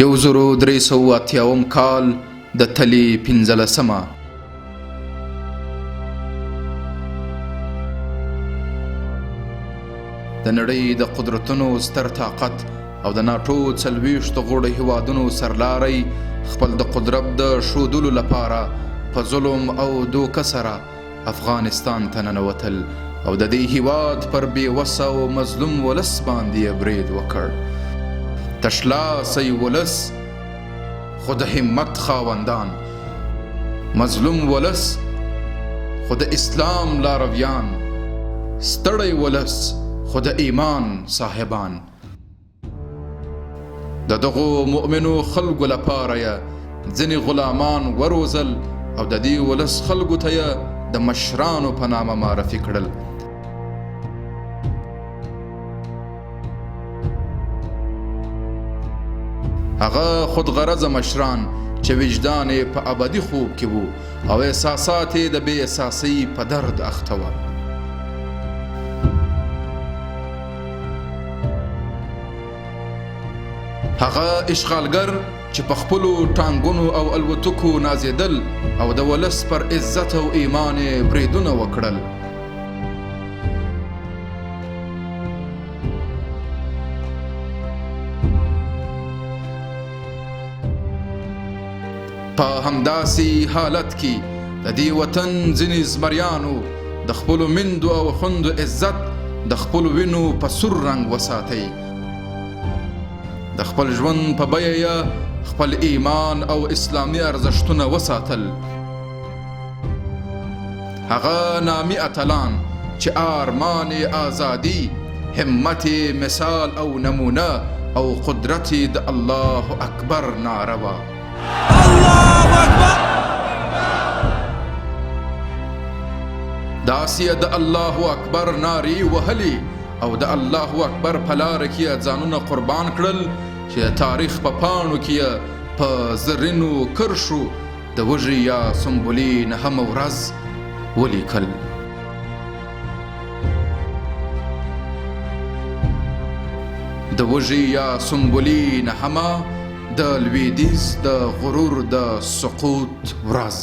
1380 کال د تلې 15مه. د نړۍ د قدرتونو ستر طاقت او د ناټو 40 غړو هیوادونو سرلاری خپل د قدرت د ښودلو لپاره په ظلم او دوکه سره افغانستان ته ننوتل او د دې هیواد پر بې وسه او مظلوم ولس باندې یې برید وکړ. تشلاسی ولس خو د همت خاوندان، مظلوم ولس خو د اسلام لارویان، ستړی ولس خو د ایمان صاحبان. د دغو مؤمنو خلکو لپاره یې ځینې غلامان وروزل او د دې ولس خلکو ته یې د مشرانو په نامه معرفي کړل. هغه خودغرضه مشران چې وجدان یې په ابدي خوب کې وو او احساسات یې د بې احساسۍ په درد اخته وه. هغه اشغالګر چې په خپلو ټانګونو او الوتکو نازېدل او د ولس پر عزت او ایمان یې بریدونه وکړل. په همداسې حالت کې د دې وطن ځینې زمریانو د خپلو میندو او خوندو عزت د خپلو وینو په سور رنګ وساتئ، د خپل ژوند په بیه یې خپل ایمان او اسلامي ارزښتونه وساتل. هغه نامي اتلان چې آرمان یې ازادي، همت یې مثال او نمونه او قدرت یې د الله اکبر ناره وه. الله اکبر. داسې یې د الله اکبر نارې وهلې او د الله اکبر په لاره کې یې ځانونه قربان کړل چې د تاریخ په پاڼو کې یې په زرینو کرښو د وږي یا سنبلې نهمه ورځ ولیکل. د وږي یا سنبلې نهمه د لویدیځ د غرور د سقوط ورځ.